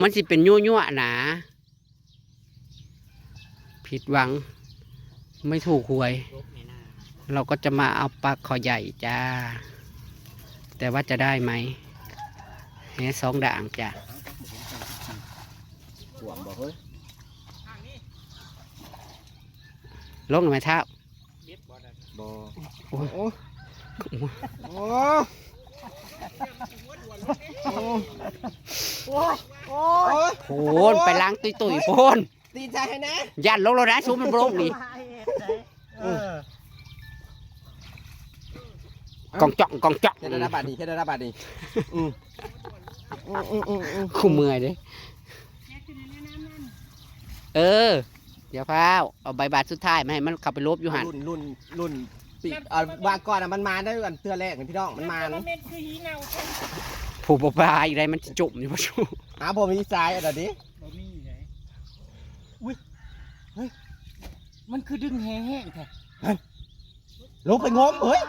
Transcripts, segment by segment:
ມັນຊິເປັນຍົວໆນະ. ຜິດຫວັງ ໄມ່ຖືກຫວຍ ເຮົາກໍຈະມາເອົາປາຄໍໃຫຍ່ຈ້າ ແຕ່ວ່າຈະໄດ້ໄໝ ແຫສອງດ້າງຈ້າ. ກວ້າງບໍ່ເຮີ້ຍ? ລົງໄໝທ້າວ? ບໍ່. ໂອ້ຍ ໂອ້ຍ ໂອ້ຍ ໂອ້ຍ ໂອ້ຍ ໂອ້ຍ ໂພນ ໄປລ້າງຕຸ້ຍໆໂພນ. ດີໃຈໃຫ້ແດ່ ຢ້ານລົງແລ້ວນະ ຊູມັນບໍ່ລົງນີ້. ເອີ ກອງຈອກ ກອງຈອກ ເຮັດໄດ້ບາດນີ້ ເຮັດໄດ້ບາດນີ້. ອືມ ອືມ ອືມ ອືມ ອືມ ກູເມື່ອຍເດ້. ເອີ ຢ່າຟ້າວ ເອົາໃບບາດສຸດທ້າຍມາໃຫ້ມັນເຂົ້າໄປຫຼົບຢູ່ຫັ້ນ. ລຸ້ນ ລຸ້ນ ລຸ້ນປີກ ເອີ ວາງກ່ອນນະ ມັນມາໄດ້ອັນເທື່ອແລກນີ້ພີ່ນ້ອງ ມັນມາ. ຜູ້ບໍ່ປາອີກໄດ໋ ມັນຊິຈົມຢູ່ບໍ່ຊູ. ຫາບໍ່ມີສາຍອັນນັ້ນເດ້ ບໍ່ມີໃດ. ອຸ້ຍ ເຮີ້ຍ ມັນຄືດຶງແຮແຮງແທ້. ເຮີ້ຍ ລົງໄປງົມເຮີ້ຍ.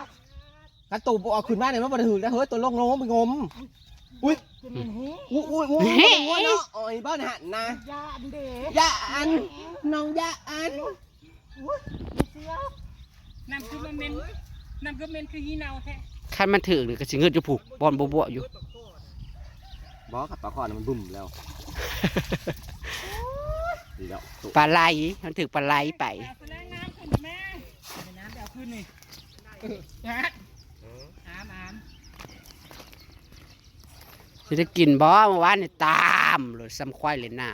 ຄັນໂຕບໍ່ເອົາຂຶ້ນມານີ້ ມັນບໍ່ໄດ້ຖືກນະເຮີ້ຍ. ໂຕລົງ ລົງໄປງົມ. ອຸ້ຍ ອຸ້ຍ ອຸ້ຍ ອຸ້ຍ ບໍ່ໄດ້ງົມເນາະ. ໂອ້ຍ ບໍ່ໄດ້ຫັ້ນນະ. ຢ້ານເດ້ ຢ້ານ ນ້ອງຢ້ານ. ອຸ້ຍ ບໍ່ເຊື່ອ. ນ້ຳຄືມັນເໝັນ ນ້ຳຄືເໝັນຄືຂີ້ເນົ່າແທ້. ຄັນມັນຖືກນີ້ກໍຊິງຶດຢູ່ພຸ້ນ ບ່ອນບົວໆຢູ່. ບໍ່ ຄັນປາຄອນມັນບຶ້ມແລ້ວ. ດີແລ້ວ ປາໄຫຼ ມັນຖືກປາໄຫຼໄປ. ປາສະແລງນ້ຳຂຶ້ນແມ່ ນ້ຳໄປເອົາຂຶ້ນນີ້. ເອີ ອາບ ອາບ ອາບ. ຊິໄດ້ກິນບໍ່? ເມື່ອວານນີ້ຕາມໂລດ ສ່ຳຄວາຍເຫຼັ້ນນ້ຳ.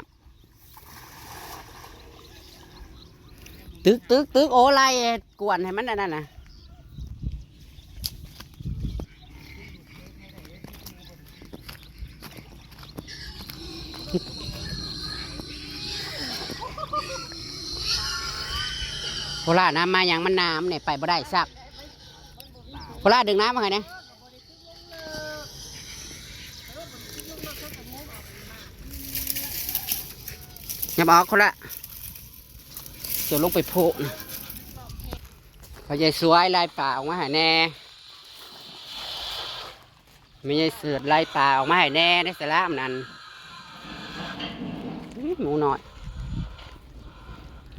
ຕຶກ ຕຶກ ຕຶກ ໂອ້ ໄລ່ກວນໃຫ້ມັນອັນນັ້ນນະ. ໂຄລາ ນ້ຳມາຫຍັງ ມັນນ້ຳນີ້ ໄປບໍ່ໄດ້ຊັກ. ໂຄລາ ດຶງນ້ຳມາໃຫ້ແດ່. ຫຍັບອອກຄົນລະ ໂຈະລົງໄປໂພະ. ພໍ່ໃຫຍ່ສວຍໄລ່ປາອອກມາໃຫ້ແດ່ ແມ່ໃຫຍ່ເສີດໄລ່ປາອອກມາໃຫ້ແດ່ ໃນສະລາມນັ້ນ. ອີ ໝູນ້ອຍ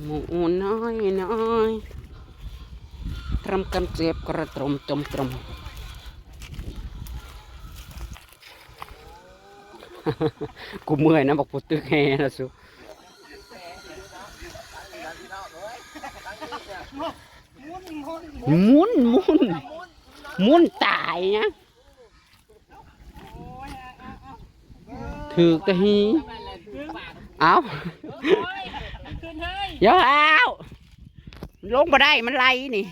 ໝູນ້ອຍນ້ອຍ ຕຣຳກຳເຈັບກະຣະຕຣົມຕົມຕຣົມ. ກູເມື່ອຍນຳບັກປູຕຶກແຮ່ນະສູ. ໝຸນ ໝຸນ ໝຸນ ໝຸນຕາຍນະ. ຖືກແຕ່ຫີ. ເອົ້າ ຢ່າອ້າວ ລົງບໍ່ໄດ້ ມັນໄຫຼນີ້.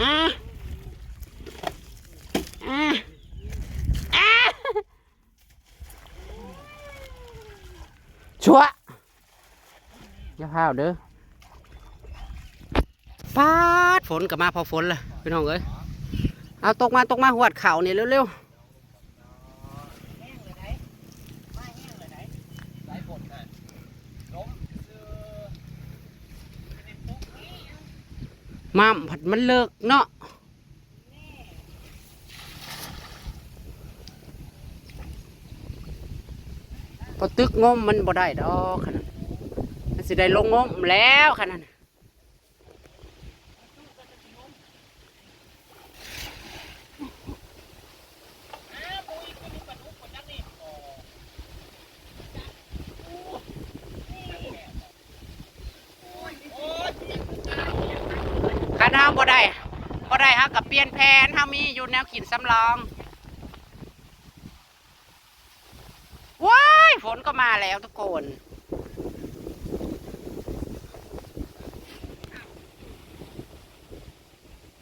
ອາ ອາ ອາ. ຊົ່ວ ຢ່າພ້າວເດີ. ປາດ ຝົນກໍມາພໍຝົນລະພີ່ນ້ອງເອີຍ. ເອົາ ຕົກມາ ຕົກມາ ຫວດເຂົ້ານີ້ເລັວໆ. ໝ້ຳພັດມັນເລິກເນາະ. ພໍຕຶກງົມມັນບໍ່ໄດ້ດອກ ຄັນນັ້ນ ມັນຊິໄດ້ລົງງົມແລ້ວ ຄັນນັ້ນ. ຄັນເຮົາບໍ່ໄດ້ ບໍ່ໄດ້ ເຮົາກໍປ່ຽນແຜນ ເຮົາມີຢູ່ແນວກິນສຳລອງ. ວ້າຍ ຝົນກໍມາແລ້ວທຸກຄົນ.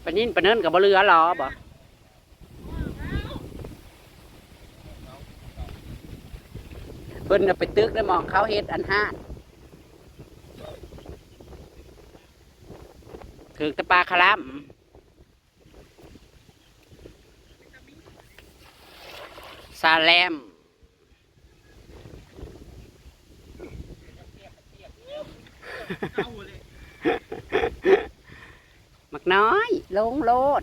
ປານິນປາເນີນກໍບໍ່ເຫຼືອຫຼໍບໍ? ເພິ່ນເອົາໄປຕຶກໃນໝ່ອງເຂົາເຮັດອັນຮ້ານ ຖືກແຕ່ປາຄະລຳ ສາແລມ. ໝາກນ້ອຍ ລົງໂລດ.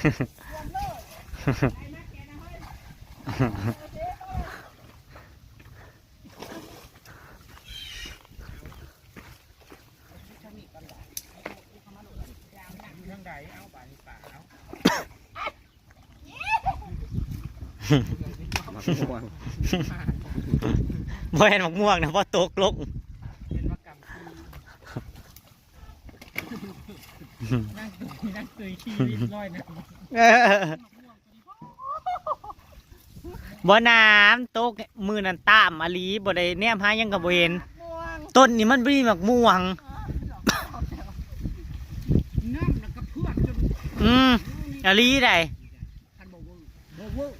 หมากม่วง บ่แม่นหมากม่วงนะ บ่ตกลง เป็นหมากกำ นั่งตุย นั่งตุยชีวิตร้อยนะ เออ บ่ น้ำตกมื้อนั้นตามอหลี บ่ได้แนมหาหยังก็บ่เห็น ต้นนี้มันบ่มีหมากม่วง น้ำแล้วก็เพื่อนจน อืม อหลีใด คันบ่เวิ้ง บ่เวิ้ง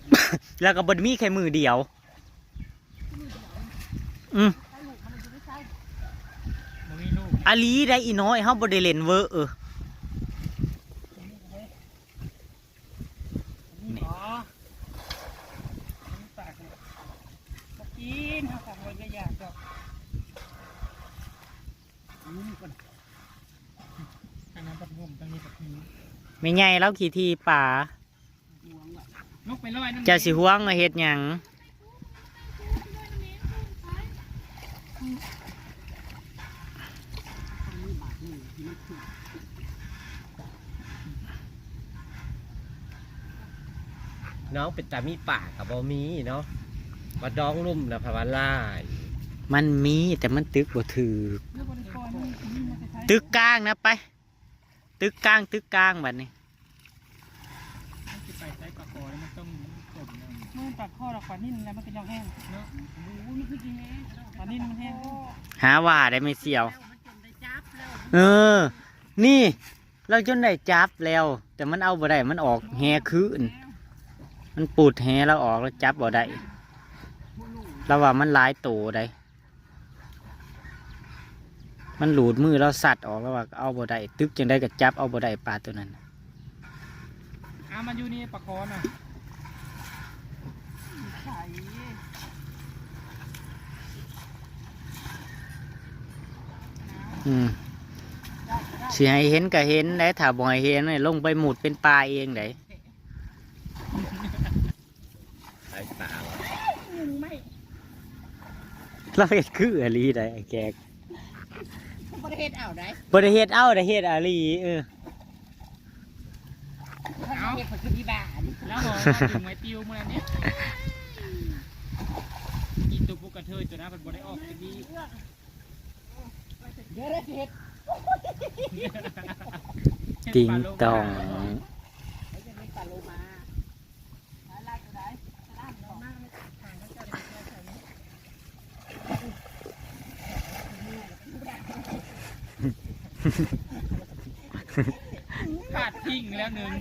แล้วก็บ่ได้มีแค่มื้อเดียว อืม บ่มีลูก อหลีใด อีน้อย เฮาบ่ได้เล่นเวอ เออ นี่ อ๋อ มันปากเนี่ย บ่กิน เฮาก็บ่ได้อยากดอก อืม ก่อน อันนั้นบักงม ตรงนี้บักงม แม่ใหญ่ลาวขี้ถี่ปลา ลงไปลอยน้ำ เจ้าสิหวงมาเฮ็ดหยัง น้องเป็นตามีปากก็บ่มีเนาะ มาดองลุ่มแล้วพะว่าหลาย มันมี แต่มันตึกบ่ถืก ตึกกลางนะ ไป ตึกกลาง ตึกกลางบัดนี้ มันสิไปใส่ปลาคอแล้วมันต้องต้มแล้ว มันปลาคอดอก ปลานิ่นแล้วมันก็ยองแห้ง เนาะ มันคือสิแห้ง ปลานิ่นมันแห้ง หาว่าได้ไม่เสี่ยว เออ นี่ เราจนได้จับแล้ว แต่มันเอาบ่ได้ มันออกแหคืน มันปูดแหเราออก แล้วจับบ่ได้ เราว่ามันหลายโตได้ มันหลุดมือเราสัดออก แล้วว่าเอาบ่ได้ ตึกจังได๋ก็จับเอาบ่ได้ปลาตัวนั้น เอามาอยู่นี่ปลาคอน่ะ อืม สิให้เห็นก็เห็นได้ ถ้าบ่ให้เห็นนี่ลงไปมุดเป็นปลาเองได้ ไอ้ปลาว่ะ ยุงไหม เราเฮ็ดคืออหลีได้ไอ้แขก บ่ได้เฮ็ดเอาได้ บ่ได้เฮ็ดเอาได้ เฮ็ดอหลี เออ เฮ็ดคือที่บ้าน แล้วหอมเอาถุงไว้ปิ้วมื้อนั้นเนี่ย อีตัวพวกกระเทยตัวนั้นมันบ่ได้ออกเป็นนี่ เดี๋ยวได้สิเฮ็ด ติงตอง พลาดทิ้งแล้วหนึ่ง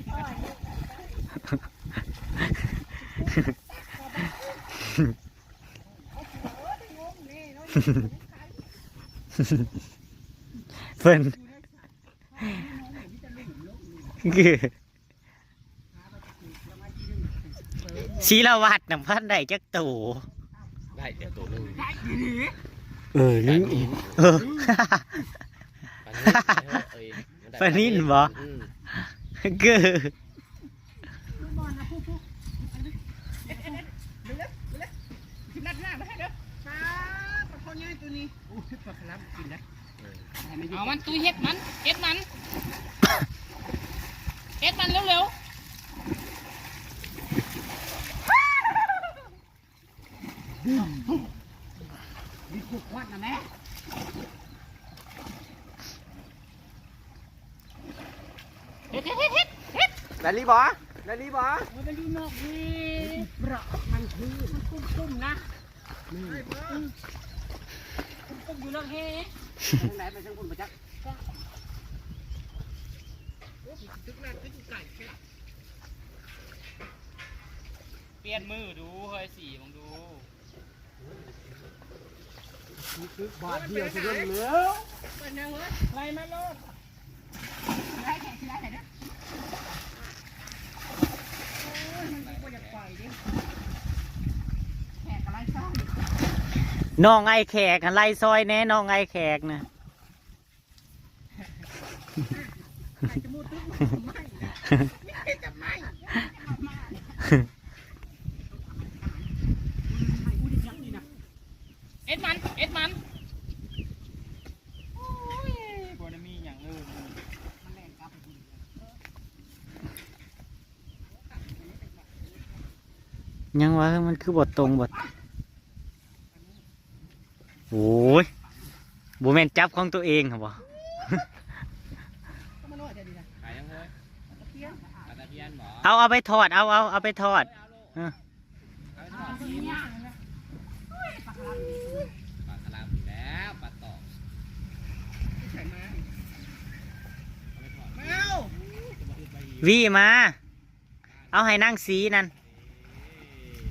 เพิ่น ศิลวัฒน์น่ะพันได้จักโต ได้แต่โตหนึ่ง เออ นี่ ปลานิล เออ ปลานิล เอ้ย ปลานิลบ่ อืม คือ นัดหน้ามาให้เด้อ ปลา ปลาคอใหญ่ตัวนี้ โอ้ย ปลาคารัมกินนะ เอามัน ตุ้ย เฮ็ดมัน เฮ็ดมัน เฮ็ดมันเร็วๆ มีขวดนะแม่ เฮ็ด เฮ็ด เฮ็ด เฮ็ด เฮ็ด ได้ลีบ่ ได้ลีบ่ มันอยู่นอกนี่ มันคือ มันคุ้มๆ นะ อืม คุ้มๆ อยู่นอกแฮ่ ทางไหนไปทางพุ่นบ่จัก เปลี่ยนมือดู เฮ้ย สีมึงดู บาทเดียวสิเล่นแล้ว ไล่มาโลด น้องไอ้แขกหั่น ไล่ซอยแหน่ น้องไอ้แขกนะ ไอ้จมูกตึ๊ก ไม้นะ มีแต่ไม้ ເອັດມັນ ເອັດມັນ ໂອ້ຍ ບໍ່ໄດ້ມີຫຍັງເລີຍ ມັນແລ່ນກັບ ຍັງວ່າມັນຄືບໍ່ຕົງ ບໍ່ ໂອ້ຍ ບໍ່ແມ່ນຈັບຂອງຕົວເອງຫັ້ນບໍ່? ປາຕະເພຍນບໍ່? ເອົາ ເອົາໄປທອດ ເອົາ ເອົາ ເອົາໄປທອດ ເອີ ເອົາໄປທອດ ປາຄະລາມອີກແລ້ວ ປາຕອງ ເອົາໄປທອດ ວີມາ. ເອົາໃຫ້ນາງສີນັ້ນ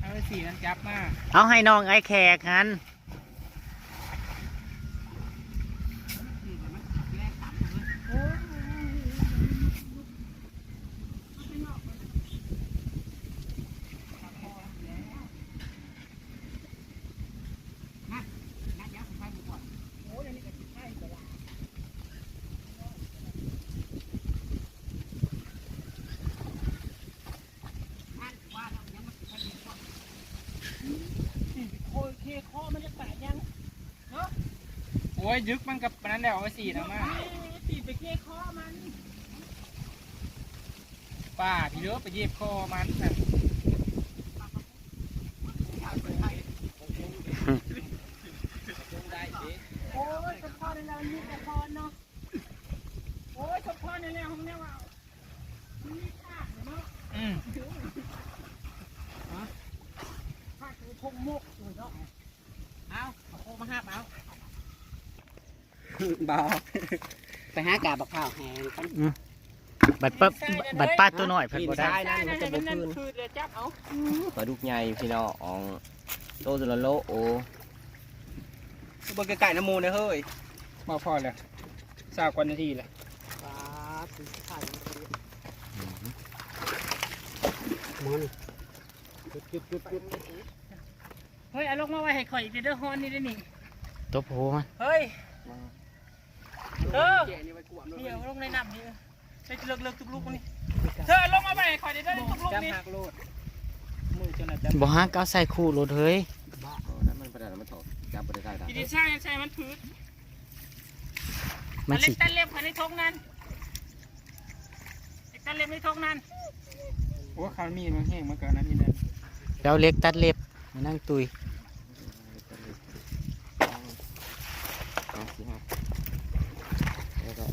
ເອົາສີນັ້ນຈັບມາ ເອົາໃຫ້ນ້ອງອ້າຍແຂກຫັ້ນ ໂອ້ຍ ເຄຄໍມັນຈະປາຫຍັງເນາະ ໂອ້ຍ ດຶກມັນກັບປານນັ້ນແລ້ວ ເອົາໄວ້ສີນຳມາ ຕີໄປເຄຄໍມັນ ປ້າ ພີ່ເດີ ໄປເຢັບຄໍມັນນະ ໂອ້ຍ ສະພາບແນວນີ້ກະພໍເນາະ ໂອ້ຍ ສະພາບແນວນີ້ຂອງແນວວ່າ ອືມ ພາກໂຄງມົກຢູ່ເນາະ ເອົາ ເອົາໂຄງມາຮັບເອົາ ບໍ່ ໄປຫາກາບບັກພ້າວແຫ້ງກັນ ອືມ ບັດປະ ບັດປາໂຕນ້ອຍເພິ່ນບໍ່ໄດ້ ດິນຊາຍນັ້ນມັນຈະບໍ່ຄືນ ປາດຸກໃຫຍ່ພີ່ນ້ອງ ໂຕຈຸລະໂລ ໂອ ເບິ່ງໃກ້ໆນຳໝູ່ແດ່ເຮີ້ຍ ບໍ່ພໍແລ້ວ ຊາວກວ່ານາທີແລ້ວ ປາດ ມັນ ເຮີ້ຍ ເອົາລົງມາໄວ້ໃຫ້ຂ້ອຍອີກເດີ ຮ້ອນນີ້ເດ້ນີ້ ຕົບຫົວມັນ ເຮີ້ຍ ເອີ ນີ້ເອົາລົງໃນນ້ຳນີ້ ໃສ່ເລິກໆ ທຸກລູກນີ້ ເທີ ເອົາລົງມາໄວ້ໃຫ້ຂ້ອຍເດີ ທຸກລູກນີ້ ບໍ່ຮັກເອົາໃສ່ຄູ່ໂລດເຮີ້ຍ ບໍ່ ນັ້ນມັນປານນັ້ນ ມັນຖອກ ຈັບບໍ່ໄດ້ ໃສ່ ໃສ່ມັນຜືດ ມັນຊິ ຕັດເລັບໃນຖົງນັ້ນ ຕັດເລັບໃນຖົງນັ້ນ ໂອ້ ຄັນມີມັນແຫ້ງ ມັນກະອັນນັ້ນອີກແລ້ວ ແລ້ວເຫຼັກຕັດເລັບ ມານັ່ງຕຸ້ຍ ເອົາ ເອົາ ເອົາ ເອົາ ເອົາ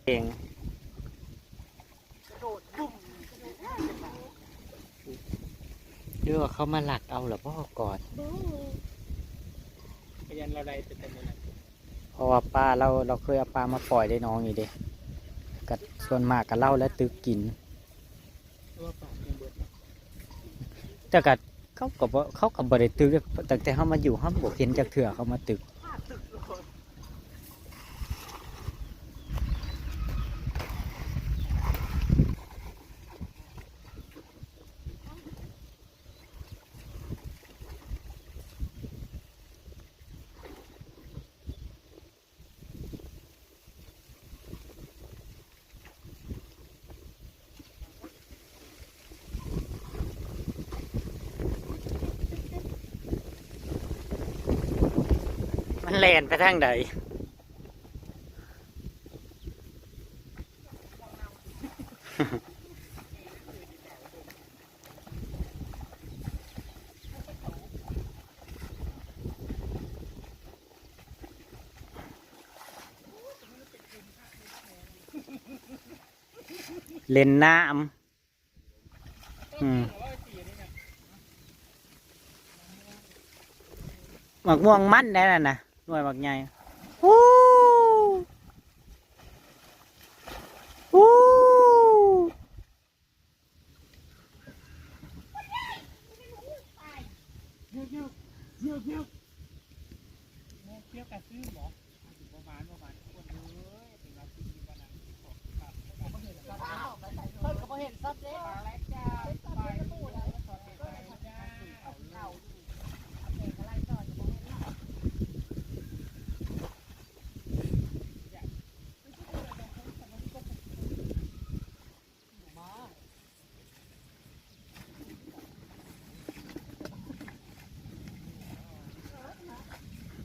ເອງ ຫຼືວ່າເຂົາມາລັກເອົາລະບໍ່ກ່ອນ ບໍ່ ກະຢ້ານລາວໄດ້ແຕ່ມື້ນັ້ນ ເພາະວ່າປາລາວ ລາວເຄີຍເອົາປາມາປ່ອຍໃນໜອງນີ້ເດ້ ກະສ່ວນມາກກະລາວແຫຼະຕຶກກິນ ແຕ່ກະເຂົາກະບໍ່ ເຂົາກະບໍ່ໄດ້ຕຶກເດ້ ຕັ້ງແຕ່ເຮົາມາຢູ່ ເຮົາບໍ່ເຫັນຈັກເທື່ອເຂົາມາຕຶກ. ມັນແລ່ນໄປທາງໃດ? ເຫຼັ້ນນ້ຳ ອືມ ໝາກມ່ວງມັນໄດ໋ນັ້ນນະ ໜ່ວຍບັກໃຫຍ່ ຫູ ຫູ. ມາ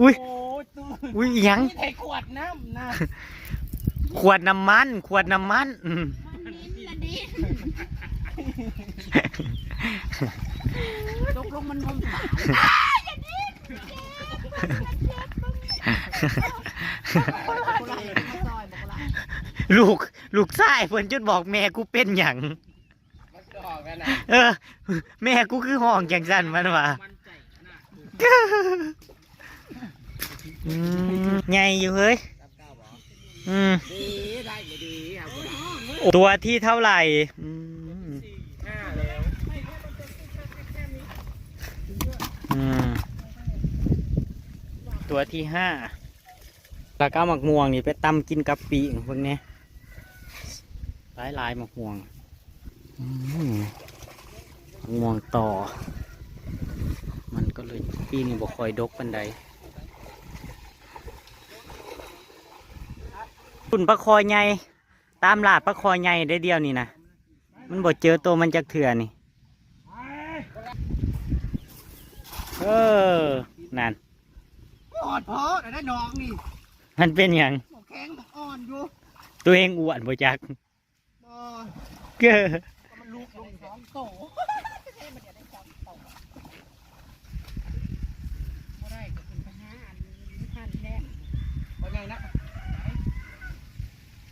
ອຸ້ຍ ໂອ້ຍ ຕູ້ ອຸ້ຍ ອີ່ຫຍັງ? ມີແຕ່ຂວດນ້ຳນະ ຂວດນ້ຳມັນ ຂວດນ້ຳມັນ ອືມ ມັນມິນລະດິ ຕົກລົງມັນງົມປາ ລູກ ລູກຊາຍເພິ່ນຈົນບອກແມ່ ກູເປັນຫຍັງ? ມັນຄືຮ້ອງນັ້ນນະ ເອີ ແມ່ກູຄືຮ້ອງຈັ່ງຊັ້ນ ມັນວ່າ ອືມ ໃຫຍ່ຢູ່ເຮີ້ຍ ອືມ ດີ ໄດ້ຢູ່ດີ ເອົາ ຕົວທີເທົ່າໃດ? ອືມ ຫ້າແລ້ວ ອືມ ຕົວທີຫ້າ ແລ້ວກໍເອົາໝາກມ່ວງນີ້ໄປຕຳກິນກັບປີ້ງເບິ່ງແດ່ ຫຼາຍໆ ໝາກມ່ວງ ອືມ ໝາກມ່ວງຕໍ່ ມັນກໍເລີຍ ປີນີ້ບໍ່ຄ່ອຍດົກປານໃດ ລຸ້ນປາຄໍໃຫຍ່ ຕາມລ່າປາຄໍໃຫຍ່ໄດ້ດຽວນີ້ນະ ມັນບໍ່ເຈີໂຕມັນຈັກເທື່ອນີ້ ເອີ ນັ້ນ ປອດພໍໄດ້ນ້ອງນີ້ ມັນເປັນຫຍັງ? ແຂງບັກອ່ອນຢູ່ ໂຕເອງອ້ວນບໍ່ຈັກ ບໍ່ ເກີ ມັນລຸກລົງສອງໂຕ ບໍ່ໄດ້ກໍຂຶ້ນໄປຫາອັນນີ້ພັນແທນ ບໍ່ໃຫຍ່ນະ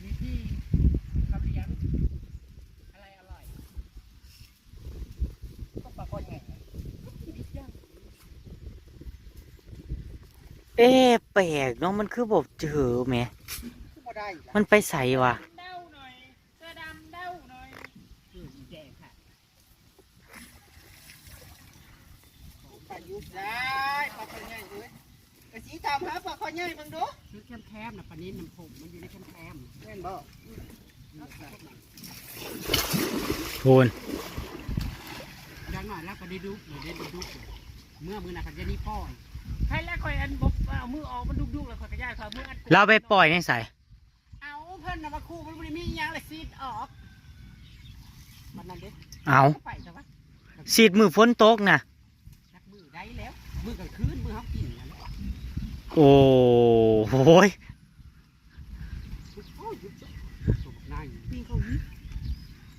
ມີທີ່ເຂົາລ້ຽງ ເອ ແປກເນາະ ມັນຄືບໍ່ເຈີແໝ ມັນໄປໃສວະ? ໄປຊິຕາມຫາປາຄໍໃຫຍ່ເບິ່ງດູ ຄືແຄມໆນະ ປານິນນ້ຳຜົມມັນຢູ່ໃນແຄມໆ ແມ່ນບໍ່? ໂພນ ຢ່າງໜ້ອຍລາວກໍໄດ້ດຸ ໄດ້ດຸ ເມື່ອມື້ໜ້າກໍຈະນີ້ປ່ອຍ ໃຜລະຂ້ອຍອັນບໍ່ເອົາມືອອກ ມັນດຸໆ ແລ້ວຂ້ອຍກໍຢ້ານຂ້ອຍເມືອອັດ ລາວໄປປ່ອຍໃນໃສ? ເອົາ ເພິ່ນນະມາຂູ່ ມັນບໍ່ໄດ້ມີຫຍັງລະ ສີດອອກ ມັນນັ້ນເດ້ ເອົາ ໄປຊະວະ ສີດມື້ຝົນຕົກນະ ຈັກມື້ໃດແລ້ວ ມື້ກາງຄືນ ມື້ເຮົາກິນນັ້ນ ໂອ້ໂຫຍ ໂອ້ຍ ປີເຂົາ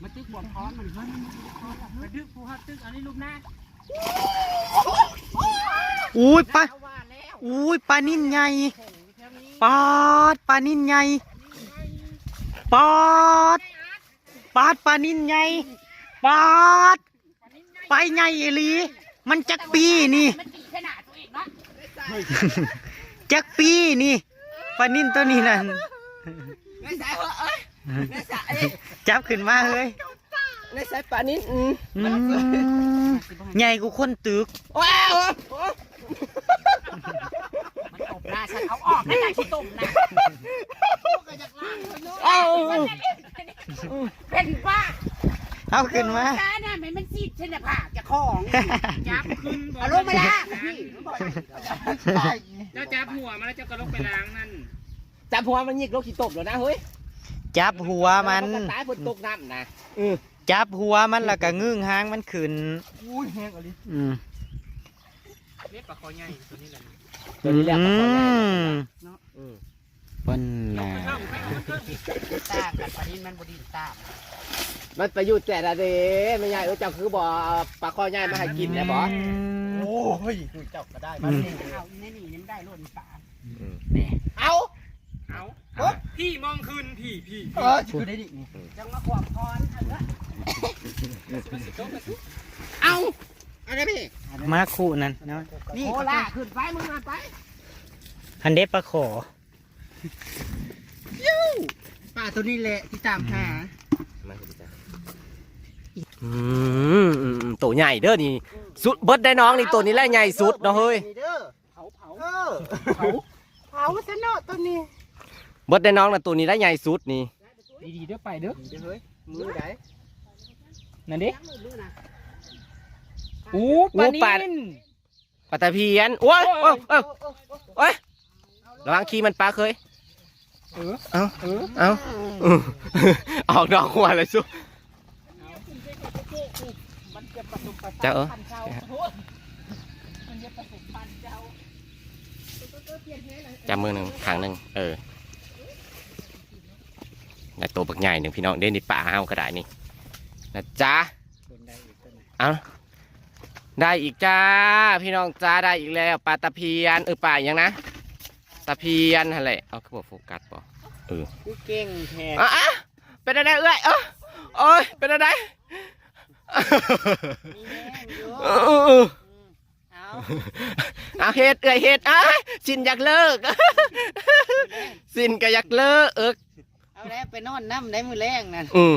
ມາຕຶກບ່ອນຄອນມັນ ກະດຶກຜູ້ເຮົາຕຶກ ອັນນີ້ລູກນາ ອູ້ຍ ປາ ອູ້ຍ ປານິນໃຫຍ່ ປາດ ປານິນໃຫຍ່ ປາດ ປາດ ປານິນໃຫຍ່ ປາດ ໄປໃຫຍ່ອີ່ຫຼີ ມັນຈັກປີນີ້ ມັນຕີໃສ່ໜ້າຕົວເອງເນາະ ຈັກປີນີ້ ປານິນໂຕນີ້ນັ້ນ ໃນສາຍເອີຍ ໃນສາຍ ຈັບຂຶ້ນມາເຮີ້ຍ ໃນສາຍປານິນ ອືມ ອືມ ໃຫຍ່ກວ່າຄົນຕຶກ ວ້າວ ມັນຕົບໜ້າ ສັນເອົາອອກ ໃນການຂີ້ຕົມນະ ເອົ້າ ເປັນບ້າ ເອົາຂຶ້ນມາ ການນັ້ນແມ່ນມັນຊິດເສັ້ນໜ້າຜາກເຈົ້າຂອງ ຈັບຂຶ້ນ ເອົາລົງມາລາ ເຈົ້າຈັບຫົວມັນແລ້ວເຈົ້າກໍລົງໄປລ້າງນັ້ນ ຈັບຫົວມັນຍິກລົງຂີ້ຕົມແລ້ວນະເຮີ້ຍ ຈັບຫົວມັນ ຕາຍເພິ່ນຕົກນ້ຳນະ ເອີ ຈັບຫົວມັນແລ້ວກໍງຶ້ງຫາງມັນຂຶ້ນ ໂອ້ຍ ແຮງອີ່ຫຼີ ອືມ ເລັບປາຄໍໃຫຍ່ຕົວນີ້ແຫຼະ ຕົວນີ້ແຫຼະປາຄໍໃຫຍ່ ອືມ ເນາະ ອືມ ເພິ່ນນະ ຕ່າງກັນ ປານິນມັນບໍ່ດິ້ນຕາມ ມັນໄປຢູ່ແຕ່ລະເດ້ ແມ່ໃຫຍ່ເອີຍ ເຈົ້າຄືບໍ່ເອົາປາຄໍໃຫຍ່ມາໃຫ້ກິນແດ່ບໍ່? ອືມ ໂອ້ຍ ເຈົ້າກໍໄດ້ ອືມ ມານີ້ ເອົາອີ່ແມ່ນີ້ ມັນໄດ້ໂລດນີ້ປາ ອືມ ນີ້ ເອົາ ເອົາ ເອີ ພີ່ມອງຄືນ ພີ່ ພີ່ ເອີ ຊິຄືໄດ້ດິ ຈັ່ງມາຂວາງຄອນ ເອົາ ອັນນີ້ ມາຄູ່ນັ້ນເນາະ ນີ້ ໂອ້ ລາຂຶ້ນໄປ ມຶງນະໄປ ຫັ້ນເດ້ປາຂໍ ຟິວ ປາໂຕນີ້ແຫຼະທີ່ຕາມຫາ ມາຄືກັນ ອືມ ໂຕໃຫຍ່ເດີນີ້ ສຸດເບິດໄດ໋ນ້ອງນີ້ ໂຕນີ້ແຫຼະໃຫຍ່ສຸດເນາະເຮີ້ຍ ນີ້ເດີ ເຜົາ ເຜົາ ເອີ ເຜົາ ເຜົາຊະເນາະໂຕນີ້ ເບິດໄດ໋ນ້ອງນະ ໂຕນີ້ແຫຼະໃຫຍ່ສຸດນີ້ ດີໆເດີ ໄປເດີ ດີເດີເຮີ້ຍ ມືໃດ ນັ້ນເດ້ ໂອ້ ໂອ້ ປານິນ ປາ ປາຕະພຽນ ໂອ້ຍ ໂອ້ຍ ໂອ້ຍ ໂອ້ຍ ໂອ້ຍ ລະວັງຂີ້ມັນປາເຄີຍ ເອີ ເອົາ ເອີ ເອົາ ອອກນອກຫົວແລ້ວຊຸ ເຈົ້າເອີຍ ມັນຈະປະສົມພັນເຈົ້າ ມັນຈະປະສົມພັນເຈົ້າ ຈັບມືໜຶ່ງ ຂ້າງໜຶ່ງ ເອີ ໄດ້ໂຕບັກໃຫຍ່ໜຶ່ງພີ່ນ້ອງເດ້ ນີ້ປາເຮົາກໍໄດ້ນີ້ນະຈ໊ະ. ເອົ້າ ໄດ້ອີກຈ້າ ພີ່ນ້ອງຈ້າ ໄດ້ອີກແລ້ວ ປາຕະພຽນ ເອີ ປາຫຍັງນະ ຕະພຽນຫັ້ນແຫຼະ. ເອົາ ຄືບໍ່ໂຟກັສບໍ? ເອີ ກູເກັ່ງແທ້. ອາ ອາ ເປັນແນວໃດເອື້ອຍ? ໂອ້ຍ ເປັນແນວໃດ? ມີແຮງຢູ່ ເອີ ເອີ ເອີ ອືມ ເອົາ ເອົາ ເຮັດ ເອື້ອຍເຮັດ ອາ ຊິນຢາກເລີກ ຊິນກໍຢາກເລີກ ເອີ ເອົາແລ້ວ ໄປນອນນຳໄດ້ມື້ແລງນັ້ນ. ອືມ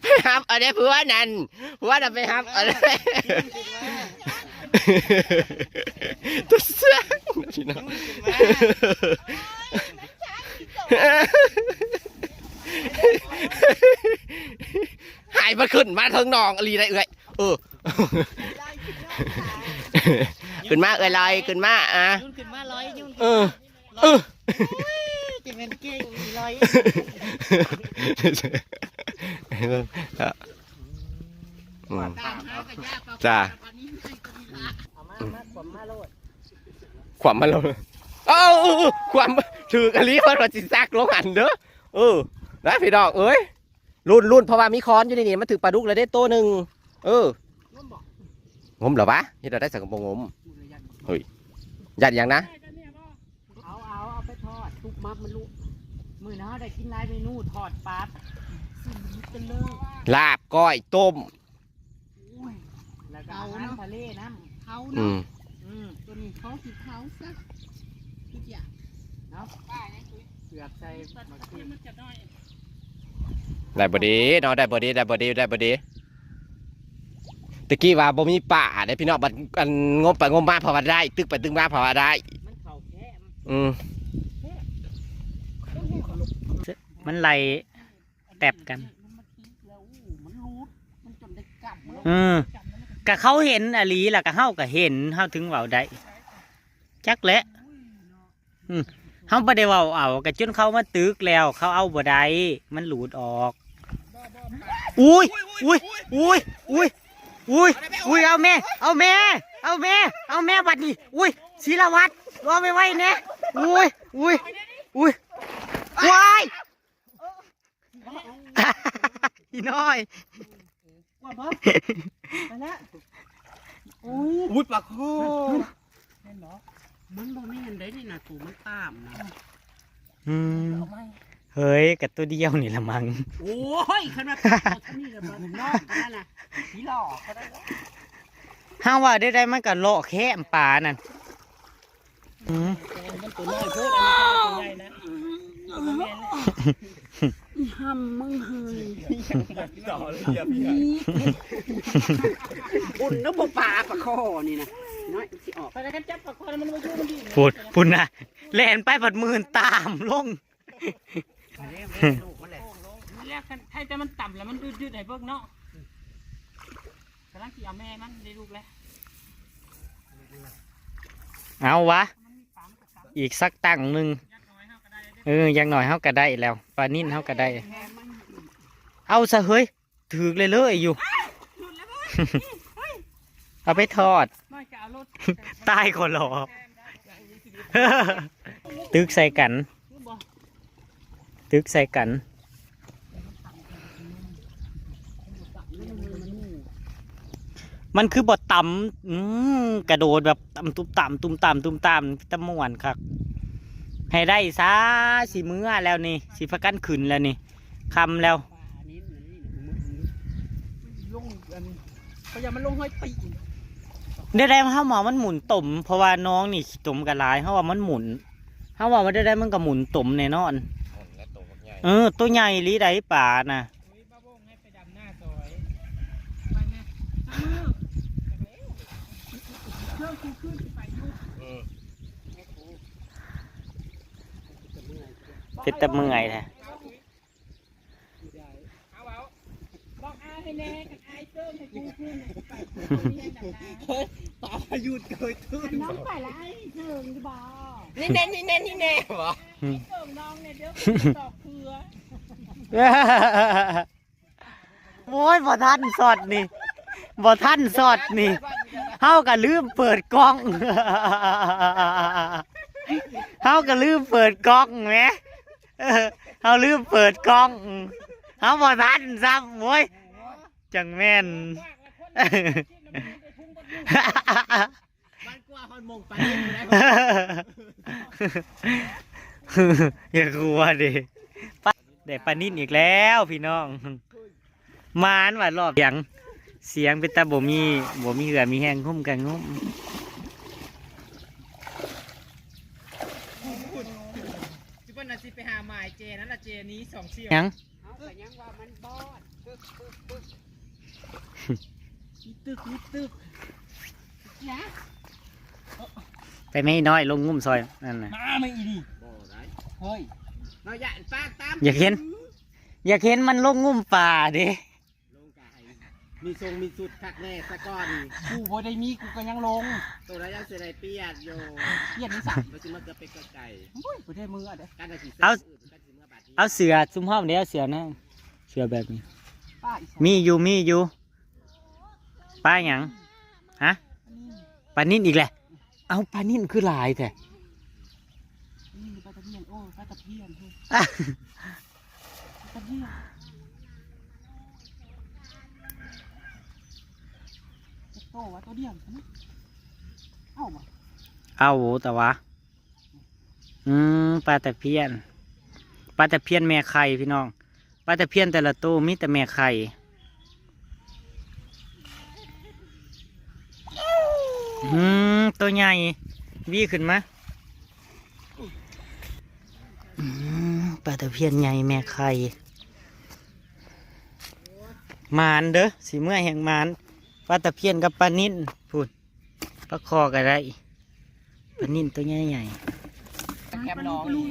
ໄປຮັບເອົາເດ້ຜົວນັ້ນ ຜົວນັ້ນໄປຮັບເອົາເດ້. ຕົວເຊື່ອງພີ່ນ້ອງ ໃຫ້ມັນຂຶ້ນມາເທິງນ້ອງອີ່ຫຼີໄດ໋ເອື້ອຍ. ເອີ ຂຶ້ນມາເອື້ອຍລອຍ ຂຶ້ນມາ ອາ ຍົນຂຶ້ນມາລອຍ ຍົນ ເອີ ເອີ ໂອ້ຍ ຈະແມ່ນເກັ່ງອີ່ຫຼອຍ ອືມ ຈ້າ ເອົາມາ ມາຂວາມມາໂລດ ຂວາມມາໂລດ ເອົາ ຂວາມ ຖືກອີ່ຫຼີ ເພິ່ນວ່າຊິຊັກລົງຫັ້ນເດີ. ເອີ ນະ ພີ່ນ້ອງເອີຍ ລຸ້ນ ລຸ້ນ ເພາະວ່າມີຄ້ອນຢູ່ໃນນີ້ ມັນຖືກປາດຸກແລ້ວເດ້ໂຕໜຶ່ງ. ເອີ ງົມບໍ່? ງົມແລ້ວວະ ເຮັດແນວໃດຊັ້ນກໍບໍ່ງົມ? ເຮີ້ຍ ຢ້ານຫຍັງນະ? ເອົາ ເອົາ ເອົາໄປທອດ ຕຸບມັບມັນລຸ ມື້ໜ້າເຮົາໄດ້ກິນຫຼາຍເມນູ ທອດປາ ລາບ ກ້ອຍ ຕົ້ມ ໂອ້ຍ ແລ້ວກໍອາຫານທະເລນຳ ເຜົາເນາະ. ອືມ ອືມ ຕົວນີ້ຂໍກິນເຜົາຊະ ຄືຈະເນາະ ເກືອບໃສ່ໝາກເຂືອ ໄດ້ບໍ່ດີເນາະ ໄດ້ບໍ່ດີ ໄດ້ບໍ່ດີ ໄດ້ບໍ່ດີ. ຕະກີ້ວ່າບໍ່ມີປາເດ້ພີ່ນ້ອງ ບັດອັນງົມໄປງົມມາເພາະວ່າໄດ້ ຕຶກໄປຕຶກມາເພາະວ່າໄດ້ ມັນເຂົ້າແຄມ ອືມ ມັນໄລ່ແຕັບກັນ ເອີ ກະເຂົາເຫັນອີ່ຫຼີ ແລ້ວກະເຮົາກະເຫັນ ເຮົາເຖິງເວົ້າໄດ້ ຈັກແຫຼະ. ອືມ ເຮົາບໍ່ໄດ້ເວົ້າເອົາ ກະຈົນເຂົາມາຕຶກແລ້ວ ເຂົາເອົາບໍ່ໄດ້ ມັນຫຼຸດອອກ. ອຸ້ຍ ອຸ້ຍ ອຸ້ຍ ອຸ້ຍ ອຸ້ຍ ເອົາແມ່ ເອົາແມ່ ເອົາແມ່ ເອົາແມ່ ບັດນີ້ ອຸ້ຍ ສີລະວັດ ເອົາໄວໆແດ່ ອຸ້ຍ ອຸ້ຍ ອຸ້ຍ ວ້າຍ ອີນ້ອຍ ກວ່າບໍ່ ໄປແລ້ວ ໂອ້ຍ ອຸ້ຍ ປາຄໍ ແມ່ນບໍ່? ມັນບໍ່ແມ່ນໄດ໋ນີ້ນະ ໂຕມັນຕາມນະ ອືມ ເຮີ້ຍ ກະໂຕດຽວນີ້ລະມັງ ໂອ້ຍ ຄັນວ່າໂຕນີ້ລະມັງ ນອກນັ້ນນະ ຜີຫຼອກກໍໄດ້ ເຮົາວ່າໄດ້ ໄດ້ ມັນກະເລາະແຄມປານັ້ນ. ອືມ ມັນຕົວນ້ອຍໂພດ ອັນນີ້ຕົວໃຫຍ່ນະ ອີ່ຫຳມຶງເຮີ້ຍ ອຸ່ນນະບໍ່ປາ ປາຄໍນີ້ນະ ນ້ອຍຊິອອກ ໄປແລ້ວກັນ ຈັບປາຄໍມັນບໍ່ຢູ່ ມັນດີ ພຸ້ນ ພຸ້ນນະ ແລ່ນໄປພັດມື່ນຕາມລົງ ແລ້ວຄັນ ໃຫ້ແຕ່ມັນຕຳແລ້ວມັນຍືດໆໃຫ້ເບິ່ງເນາະ ກຳລັງຊິເອົາແມ່ມັນໄດ້ລູກແລ້ວ ເອົາວະ ອີກສັກຕັ້ງໜຶ່ງ ເອີ ຢ່າງໜ້ອຍເຮົາກໍໄດ້ແລ້ວ ປານິນເຮົາກໍໄດ້ ເອົາຊະເຮີ້ຍ ຖືກເລື້ອຍໆຢູ່ ເອົາໄປທອດ ຕາຍຂໍຫຼໍ່ ຕຶກໃສ່ກັນ ຕຶກໃສ່ກັນ ມັນຄືບໍ່ຕຳ ອືມ ກະໂດດແບບຕຳຕຸມຕາມ ຕຸມຕາມ ຕຸມຕາມ ຕະມ່ວນຄັກ ໃຫ້ໄດ້ຊະ ຊິເມືອແລ້ວນີ້ ຊິພາກັນຂຶ້ນແລ້ວນີ້ ຄ່ຳແລ້ວ ລົງອັນ ເຂົາຢາກມັນລົງຫ້ອຍຕີນ ແນວໃດເຮົາວ່າມັນໝຸນຕົມ ເພາະວ່ານ້ອງນີ້ຂີ້ຕົມກໍຫຼາຍ ເຮົາວ່າມັນໝຸນ ເຮົາວ່າແນວໃດມັນກໍໝຸນຕົມແນ່ນອນ ເອີ ໂຕໃຫຍ່ອີ່ຫຼີໃດປານະ ເປັນຕາເມື່ອຍແທ້. ເອົາ ເອົາ ບອກອ້າຍໃຫ້ແນ່ ຄັນອ້າຍເສີງໃຫ້ກູຂຶ້ນ ກູໄປ ເຮີ້ຍ ຕາພາຍຸດເກີດຂຶ້ນ ນ້ອງໄປລະອ້າຍເສີງຢູ່ບໍ່? ນີ້ແນ່ ນີ້ແນ່ ນີ້ແນ່ ບໍ່ ເສີງນ້ອງແນ່ເດີ ດອກເຄືອ ໂອ້ຍ ບໍ່ທັນຊັອດນີ້ ບໍ່ທັນຊັອດນີ້ ເຮົາກໍລືມເປີດກ້ອງ ເຮົາກໍລືມເປີດກ້ອງແໝ ເອີ ເຮົາລືມເປີດກ້ອງ ເຮົາບໍ່ທັນຊ້ຳ ໂອ້ຍ ຈັ່ງແມ່ນ ມັນກວ່າຮອດໂມງປານນີ້ແລ້ວ ຢ່າກົວເດ້ ໄດ້ປານິນອີກແລ້ວພີ່ນ້ອງ ໝານວ່າລອບ ສຽງ ສຽງເປັນຕາບໍ່ມີ ບໍ່ມີເຫື່ອມີແຮງ ງຸ້ມກໍງຸ້ມ ຊິເພິ່ນວ່າຊິໄປຫາໝາຍເຈນັ້ນລະ ເຈນີ້ສອງສ່ຽວ ຫຍັງ? ເຮົາກໍຍັງວ່າມັນບອດ ປຶກ ປຶກ ປຶກ ມີຕຶກ ມີຕຶກ ຫຍັງ? ໄປແມ່ນ້ອຍ ລົງງຸ້ມຊ່ອຍນັ້ນນະ ມາແມ່ອີນີ້ ບໍ່ໄດ້ ເຮີ້ຍ ເຮົາຢ້ານປາກຕາມ ຢາກເຫັນ ຢາກເຫັນມັນລົງງຸ້ມປາເດ້ ລົງກະໃຫ້ມີຊົງມີຊຸດຄັກແນ່ສະກ່ອນ ກູບໍ່ໄດ້ມີ ກູກໍຍັງລົງ ໂຕໃດຍັງຊິໄດ້ປຽດຢູ່ ປຽດນີ້ສະ ບໍ່ຊິມາເກືອບເປັກເກືອບໄກ່ ໂອ້ຍ ບໍ່ໄດ້ເມືອເດ້ ກັນວ່າຊິ ເອົາ ກັນຊິເມືອບາດນີ້ ເອົາເສື້ອ ຊຸມເຮົາເດ້ ເອົາເສື້ອນະ ເສື້ອແບບນີ້ ປາອີກ ມີຢູ່ ມີຢູ່ ປາຫຍັງ? ຮະ? ປານິນອີກແຫຼະ ເອົ້າ ປານິນຄືຫຼາຍແທ້? ນີ້ປາຕະພຽນ ໂອ້ ປາຕະພຽນເຮີ້ຍ ປາຕະພຽນ ຈັກໂຕວະ? ໂຕດຽວນີ້ ເອົາບໍ່? ເອົາ ແຕ່ວ່າ ອືມ ປາຕະພຽນ ປາຕະພຽນແມ່ໄຂ່ພີ່ນ້ອງ ປາຕະພຽນແຕ່ລະໂຕມີແຕ່ແມ່ໄຂ່ ອືມ ໂຕໃຫຍ່ ວີຂຶ້ນມາ ອືມ ປາຕະພຽນໃຫຍ່ແມ່ໄຂ່ ໝານເດີ ຊິເມືອແຮ່ງໝານ ປາຕະພຽນກັບປານິນ ພຸ້ນ ປາຄໍ່ກໍໄດ້ ປານິນໂຕໃຫຍ່ໆ ແຄມໜອງນີ້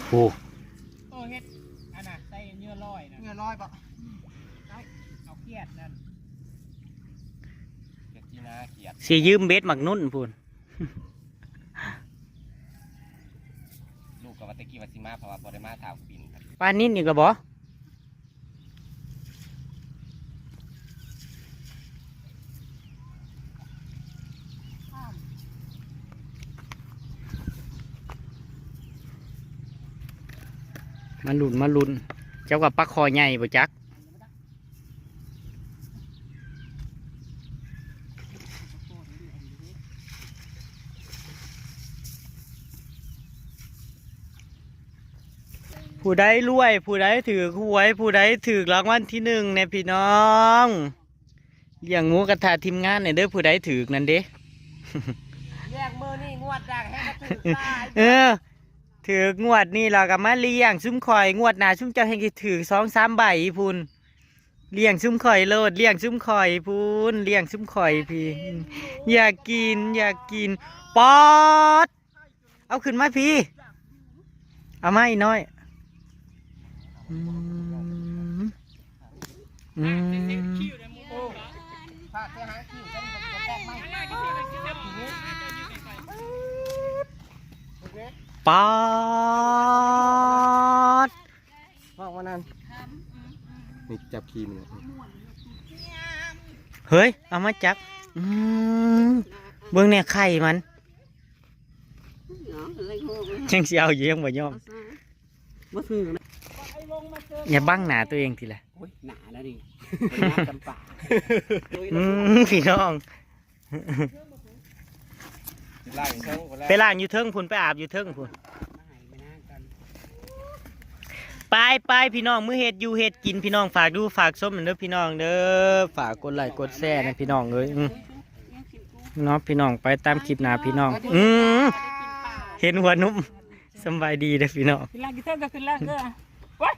ໂອ້ ເອີ ເຮັດອັນນ່ະ ໃສ່ເຫຍື່ອລອຍນະ ເຫຍື່ອລອຍບໍ່? ເອົາ ເອົາກຽດນັ້ນ ກຽດທີ່ນາ ກຽດ ຊິຢືມເບັດໝາກນຸ່ນພຸ້ນ ລູກກໍວ່າແຕ່ກີ້ວ່າຊິມາ ເພາະວ່າບໍ່ໄດ້ມາຖ້າເອົາປິ່ນ ປານິນອີກລະບໍ່? ມາລຸ້ນ ມາລຸ້ນ ຈັກວ່າປາຄໍ່ໃຫຍ່ບໍ່ຈັກ. ຜູ້ໃດລວຍ ຜູ້ໃດຖືກຫວຍ ຜູ້ໃດຖືກລາງວັນທີໜຶ່ງແດ່ພີ່ນ້ອງ ລ້ຽງໝູກະທະທີມງານແດ່ເດີ ຜູ້ໃດຖືກນັ້ນເດ້ ລ້ຽງມື້ນີ້ງວດໜ້າແຮ່ງຖືກຫຼາຍ ເອີ ຖືກງວດນີ້ລະກະມາລ້ຽງຊຸມຂ້ອຍ ງວດໜ້າຊຸມເຈົ້າແຮ່ງຊິຖືກສອງສາມໃບພຸ້ນ ລ້ຽງຊຸມຂ້ອຍໂລດ ລ້ຽງຊຸມຂ້ອຍພຸ້ນ ລ້ຽງຊຸມຂ້ອຍພີ້ ຢາກກິນ ຢາກກິນ ປອດ ເອົາຂຶ້ນມາພີ້ ເອົາມາອີກໜ້ອຍ ອືມ ອືມ ປາດ ອອກມານັ້ນ ນີ້ຈັບຂີ້ມັນ ເຮີ້ຍ ເອົາມາຈັບ ອືມ ເບິ່ງແດ່ໄຂ່ມັນ ຍັງຊິເອົາຢູ່ ຍັງບໍ່ຍອມ ບໍ່ຖືກນະ ຢ່າບັງໜ້າຕົວເອງຕິລະ ໂອ້ຍ ໜ້າແລ້ວນີ້ ໄປງາມຈຳປາ ອືມ ພີ່ນ້ອງ ໄປລ້າງຢູ່ເທິງພຸ້ນ ໄປອາບຢູ່ເທິງພຸ້ນ ໄປໆ ພີ່ນ້ອງ ມື້ເຮັດຢູ່ເຮັດກິນ ພີ່ນ້ອງ ຝາກດູຝາກຊົມເດີພີ່ນ້ອງເດີ ຝາກກົດໄລກົດແຊນະພີ່ນ້ອງເອີຍ ອືມ ເນາະ ພີ່ນ້ອງ ໄປຕາມຄລິບໜ້າພີ່ນ້ອງ ອືມ ເຫັນຫົວໜຸ່ມ ສຳບາຍດີເດີພີ່ນ້ອງ ຂຶ້ນລ່າງຢູ່ເທິງກໍຂຶ້ນລ່າງເດີ ໂອ້ຍ